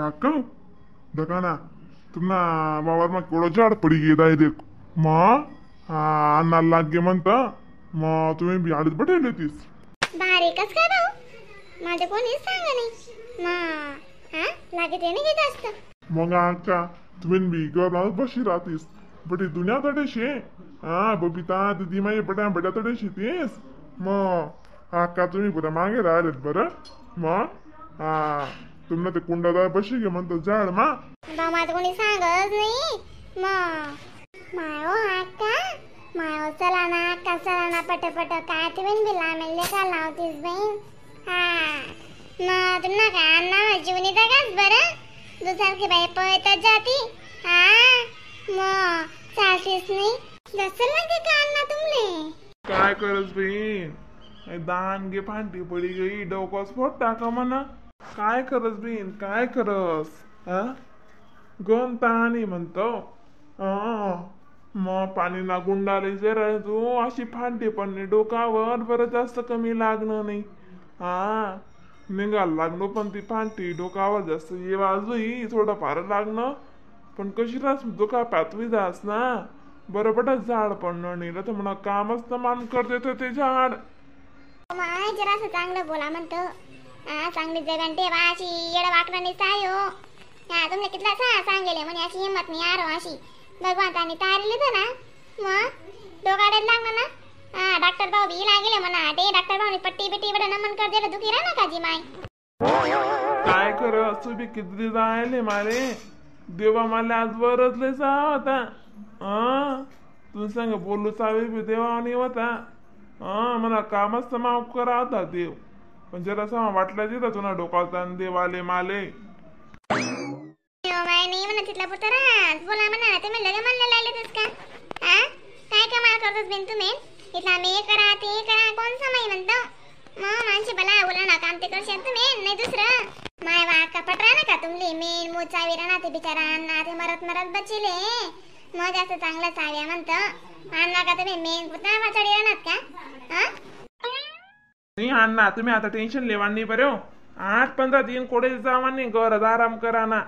अक्का दका ना तुमना वावर मा केवढं झाड पडी गे डायरेक्ट मग हा अन्नाला लागे म्हणता मग तुम्ही बी आडीत बठेले तीस. भारी कस काय भाऊ माझं कोणीच सांगा नाही मग हा लागे ते नाही घेत असतं. मग अक्का तुम्ही बी घरात बशी राहतीस बट दुनिया तडेशे हा बबिता दिदी माई बट्या बट्या तडेशी तीस मग अक्का तुम्ही बरं मागे राहिलेत बरं मग हा तुम्हाला ते कुंडाला बशी घे म्हणतो झाड मा. भाऊ माझं कोणी सांगच नाही मग मायो अक्का मायो चला ना अक्का चला ना पटपट काय तुम्ही बी लामेल का लावतीस बहीण. हा मग तुम्हाला काय अण्णा जीवनी काच बरं दुसारखी बाई पळतच जाती. हा मग चालतीस नाही जसं लागे का अण्णा तुमले. काय करस बहीण दान गे फांटी पडी गई डोकं स्फोट टाका म्हणा. काय करस बहीण काय करस हा गण ताणी म्हणतो मग पाणी ना गुंडाले जरा तू अशी फांटी पण डोकावर बरं जास्त कमी लागणं नाही. हा निघायला लागलो पण ती फांटी डोकावर जास्त ये बाजूही थोडंफार लागणं पण कशी रास डोका पातवी जास ना बरोबर झाड पडणं नाही तर म्हणा कामच तर मान कर देतो ते झाड. माय जरासं चांगलं बोला म्हणतो हा चांगली जगन ठेवा अशी येड वाकडं नाही सायो. हा तुमने कितला सा सांगेले म्हणे अशी हिंमत नाही आरो अशी भगवंतानी तारली तर ना मग डोकाड्यात लागणार ना. हा डॉक्टर भाऊ बी लागेले म्हणा ते डॉक्टर भाऊनी पट्टी बिट्टी बडं नमन कर दिलं दुखी राहा ना काजी माय. काय कर असू बी किती जायले मारे देवा मला आज वरच लय सा होता. तू सांग बोलू चावे बी देवा नाही होता. मला कामच तर माफ करा होता देव पण जरासा वाटला तिथं तुला डोकावता देवाले माले. माय नाही म्हणा तिथला पुरता राहत बोला म्हणा तुम्ही लगे म्हणले लागले का. हा काय कमाल करतोस बेन तुम्ही इथला मी करा ते करा कोण समय म्हणतो मग माणसे भला बोला ना काम ते करशाल तुम्ही नाही दुसरं. माय वा कपट राहा ना का तुमली मेन मोचावी राहणार ते बिचारा अण्णा ते मरत मरत बचिले मग जास्त चांगलं चाव्या म्हणतं अण्णा का तुम्ही मेन पुता वाचडी राहणार का. हा नाही अण्णा तुम्ही आता टेन्शन लेवा नाही बरं 8-15 दिन कोडे जावा नाही घरात आराम करा ना.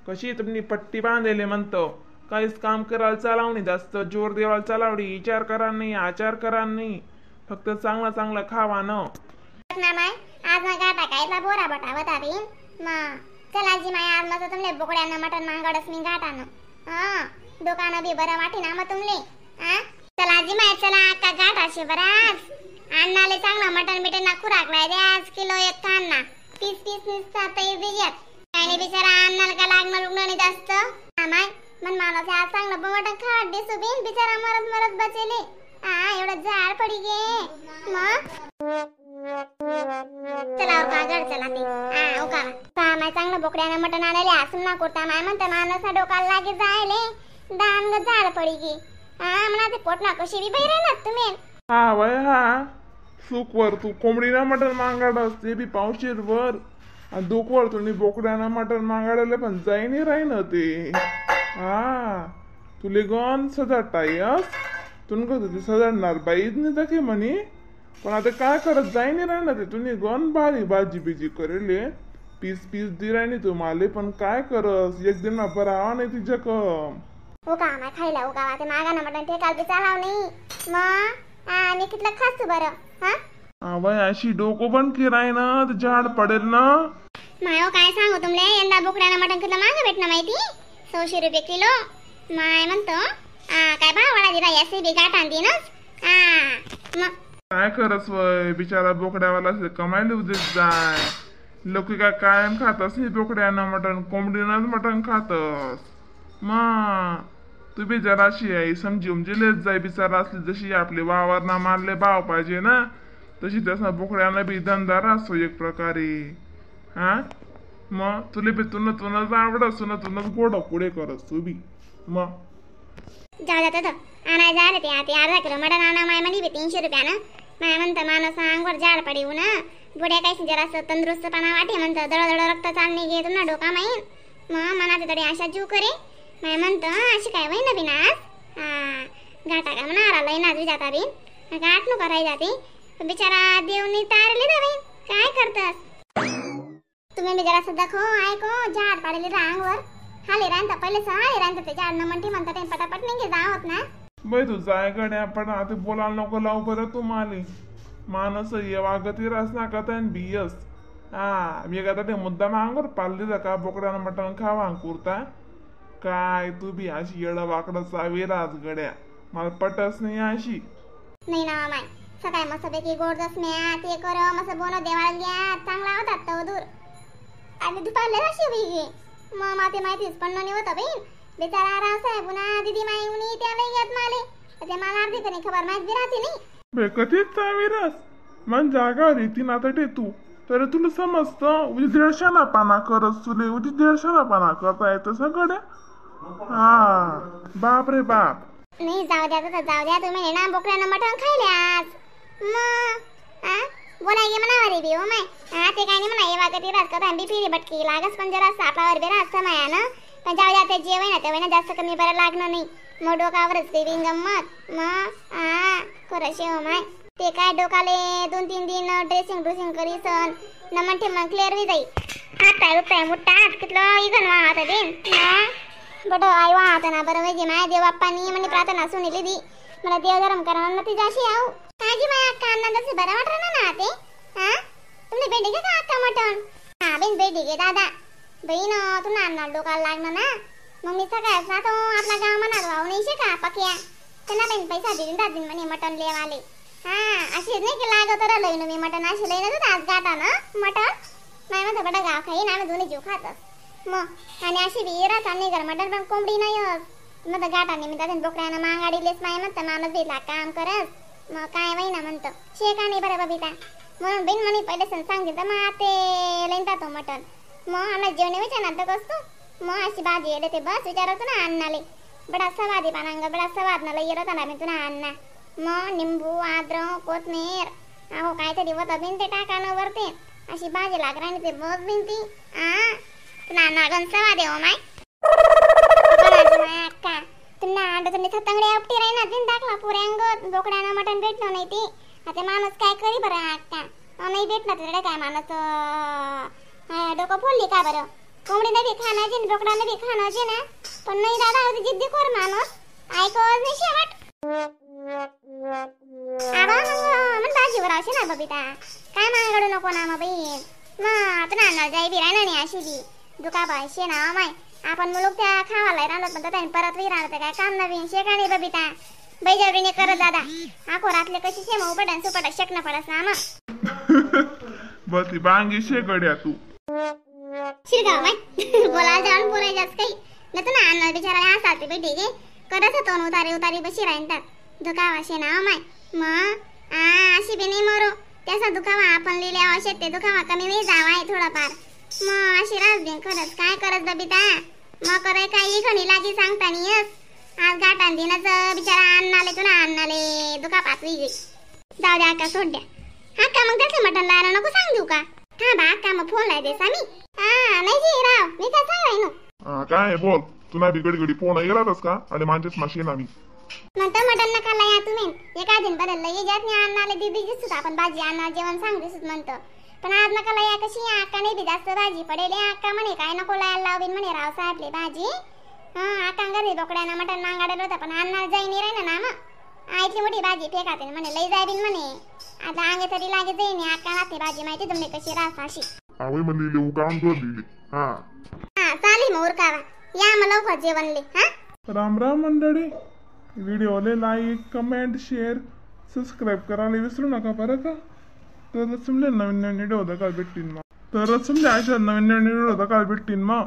कशी तुम्ही पट्टी बांधले म्हणतो काहीच काम करायला चालाव नाही जास्त जोर देवाला चालावडी विचार करा नाही आचार करा नाही फक्त चांगला चांगला खावा ना. माय आज ना गाठा कायला बोरा बटा होता बिन मग चला जी माय आज मस्त तुमले बोकड्यानं मटण मांगडस मी गाठानं. हा दुकानं बी बरं वाटी ना मग तुमले. हा चला जी माय चला अक्का गाठाशे बराच अण्णाले चांगला मटण बिटन ना खुराक लाय दे आज किलो एक खान पीस पीस निसता तरी दियात काय नाही बिचारा अण्णाला का लागणं लुगणं नाही जास्त. हा माय मन माणूस आज चांगलं मटण खाट दिसू बिन बिचारा मरत मरत बचेले. हा एवढं झाड पडी गे मग चला उका घर चला ते. हा उका माय चांगलं बोकड्यानं मटण आणले असून ना कुर्ता माय म्हणता माणूस डोकाला लागे जायले दान ग झाड पडी गे. हा म्हणा ते पोट ना कशी बी बाई राहणार तुम्ही. हा वय हा सुकवर तू कोंबडीना मटण मांगाडस ते बी पावशेर वर आणि दुखवर तुम्ही बोकड्याना मटण मांगाडायला पण जाई नाही राही ते. हा तुले गण सजाटायस तुन कसं ते सजाडणार बाईच नाही तकी म्हणे पण आता काय करत जाई नाही राही ते तुम्ही गण भारी भाजी बिजी करेले पीस पीस दि राही तुम्हाला पण काय करस एक दिन बरावा नाही तिच्या कम. हो का माय खायला उगा ते मागा ना मटण ठेकाल बी चालाव नाही मग मी कितलं खासू बरं. हा आवय अशी डोकं पण किराय ना ते झाड पडेल ना. मायो काय सांगू तुमले यंदा बोकड्यानं मटण कितलं मागं भेटणं माहिती 100 रुपये किलो. माय म्हणतो काय भाव वाढा दिला यासी बी गाठ आणती ना. मग काय करस वय बिचारा बोकड्यावाला कमायला उद्या जाय लोक काय कायम खातस नाही बोकड्यानं मटण कोंबडीनंच मटण खातस मग तू बी जराशी आहे समजी उमजी लेत जाय बिचारा असली जशी आपली वावरना मारले भाव पाहिजे ना तशी तसा बोकड्यानं बी धंदा असतो एक प्रकारे. हा मग तुला बी तुन तुनच आवडस तुन तुनच गोड पुढे करस तू बी मग जाऊ जात आणाय झालं ते आता अर्धा किलो मटण आणा माय म्हणे बी 300 रुपयानं. माय म्हणतं माणूस अंगवर झाड पडीव ना बुड्या काहीच जरासं तंदुरुस्तपणा वाटे म्हणतं दळदळ रक्त चालणे घे तुला डोका माईन मग मनात तरी अशा जीव करे. माय म्हणतं अशी काय होई ना बिनास हा गाठा का म्हणा आला ना जाता बिन गाठ नको कराय जाते बिचारा देवनी तारले ना बाई काय करतस तुम्ही बी जरा जरासं दखो ऐको झाड पाडेली रांगवर हाले रांधता पहिले हाले रांधता ते झाड न म्हणते म्हणता ते पटापट नाही जा होत ना. बाई तू जाय गड्या पण आता बोलायला नको लावू बरं तुम्हाला माणस ये वागती रास ना का बियस. हा मी आता ते मुद्दा मांगवर पाल्ली का बोकड्यानं मटण खावा कुर्ता काय तू बी अशी येडं वाकडं चावी रास गड्या मला पटच नाही अशी. नाही ना माय सकाळी मस्तपैकी गोड दसम्या ते कर मस्त बोन देवाला घ्या चांगला होता तो दूर आणि दुपारला अशी होई मग माते माहितीच पण नाही होतं बहीण बिचारा रावसाहेब पुन्हा दिदी माई उनी त्या वेगळ्यात माले ते मला अर्धी कधी खबर माहित बी राहते नाही. बेकतीच चावी रस मन जागा रीती ना ते तू तर तुला समजतं उदी दीडशेना पाना करत तुले उदी दीडशेना पाना करता येतं सगळं. हा बाप रे बाप. नाही जाऊ द्या तर जाऊ द्या तुम्ही ना बोकड्यानं मटण खायले आज मग आ बोलाय गे म्हणा रे बी ओ my. हा ते काय नाही म्हणा ये वागती रास का बी फिरी बटकी लागस पण जरा सापावर बी रास माया ना पण जाऊ द्या ते जेवण ना ते ना जास्त कमी बरं लागणं नाही मग डोकावरच ते बिन गंमत मग आ खरं शेव माय ते काय डोकाले 2-3 दिन ड्रेसिंग ड्रेसिंग करी सन न म्हणते मग क्लिअर बी जाई आता रुपये मोठा कितलं इगन वाहत then but I वाहत ना बरं वेगी माय देव बाप्पानी म्हणे प्रार्थना सुनिली दी मला देवधर्म करा ना ती जाशी आऊ काजी माय अक्का अण्णा जसं बरं वाटलं ना ते. हा तुमने भेंडी घे का अक्का मटण? हा बेन भेंडी घे दादा बहीण तू नाना डोकाला लागलं ना मग मी सकाळीच ना तो आपला गाव म्हणाल वाहून येशे का पक्या त्यांना बहीण पैसा दिली दादीन म्हणे मटण लेवाले. हा अशी नाही की लागत तर लईन मी मटण अशी लईन तर आज गाटा ना मटण नाही म्हणतो बडा गाव खाईन आम्ही दोन्ही जीव खातस मग आणि अशी बी राहता नाही कर मटण पण कोंबडी नाही मग गाटाने मी दादा बोकड्यानं मांगाडीलेस माय म्हणतं माणूस भेटला काम करस मग काय वही ना म्हणतं शेका नाही बरं बबिता म्हणून बिन म्हणे पहिले सण सांगते तर मग ते लईन तो मटण मग आम्हाला जेवण विचारणार तर कसतो मग अशी भाजी येते ते बस विचारतो ना अण्णाले बडा सवादी पानांग बडा सवाद ना लई होता ना मी तुला अण्णा मग निंबू आद्रक कोथमीर अहो काहीतरी होतं बिन ते टाकानं वरते अशी भाजी लाग राहिली ते बस बिन ती आ तुला अण्णा सवाद हो माय अक्का तुला अंडा तुम्ही तंगडे उपटी राही ना दिन दाखला पुऱ्या अंग बोकड्यानं मटण भेटलं नाही ती आता माणूस काय करी बरं अक्का नाही भेटलं तिकडे काय माणूस डोकं फोडली का बरं कोंबडीनं बी खाण्याची बोकडानं बी खाण्याची ना पण नाही दादा होती जिद्दी खोर माणूस ऐकवच नाही शेवट. आबा मग मग भाजीवर आवशे ना बबिता काय मागडू नको ना मग बहीण मग तुला आणणार जाई बी राहणार नाही अशी बी दुका बायशे ना माय आपण मुलूक त्या खावाला राहणार पण त्याने परत बी राहणार काय काम नवीन शे का नाही बबिता बैजवरीने करत दादा आखो रातले कशी शे मग उपटन सुपट शकन पडस ना मग बस बांगी शे गड्या तू शिरगाव माय बोला जाऊन बोलायचं काही न तू ना आणणार बिचारा हसाल ते बेटी गे करत तोन उतारे उतारी बशी राहीन तर दुखावा शे ना माय मग आ अशी बी नाही मरो त्याचा दुखावा आपण लिहिल्या असे ते दुखावा कमी वेळ जावा आहे थोडाफार मग अशी रास दे खरंच काय करत बबिता मग कराय काय खणी लागी सांगता नाही यस आज गाठान दिनच बिचारा अन्नाले तुला अन्नाले दुखा पातळी गई. जाऊ द्या अक्का सोड द्या अक्का मग त्याचं मटण लायला नको सांग देऊ का? हा बा अक्का मग फोन लाय देस आम्ही. हा नाही जी राव मी काय सांग राहिनो काय बोल तुला बिगडी गडी फोन येलातच का आणि मांजेच माशी ना मी म्हणतं मटण नका लाया तुम्ही एका दिन बदललं ये जात नाही अन्नाले दिदी दिसत आपण भाजी आणा जेवण सांग दिसत म्हणतं पण आज नका लाया कशी अक्का नाही बी जास्त भाजी पडेल अक्का म्हणे काय नको लायाला लावीन म्हणे रावसाहेबले भाजी. हा अक्का घरी बोकड्यानं मटण मांगाडेल होतं पण अन्नाला जाई नाही राहिलं ना मग आईची मोठी भाजी फेकाते म्हणे लई जाय बिन म्हणे आता अंगे तरी लागे जाईन अक्का राहते भाजी माहिती तुमने कशी रास अशी आवय म्हणली लेऊ काम धरली. हा हा चालेल मग उरकावा या मग लवकर जेवणले. हा राम राम मंडळी व्हिडिओले like comment share subscribe करायला विसरू नका बरं का. तरच तुमले नवीन नवीन व्हिडिओ दाखवायला भेटतील मग. तरच तुमले अशा नवीन नवीन व्हिडिओ दाखवायला भेटतील मग.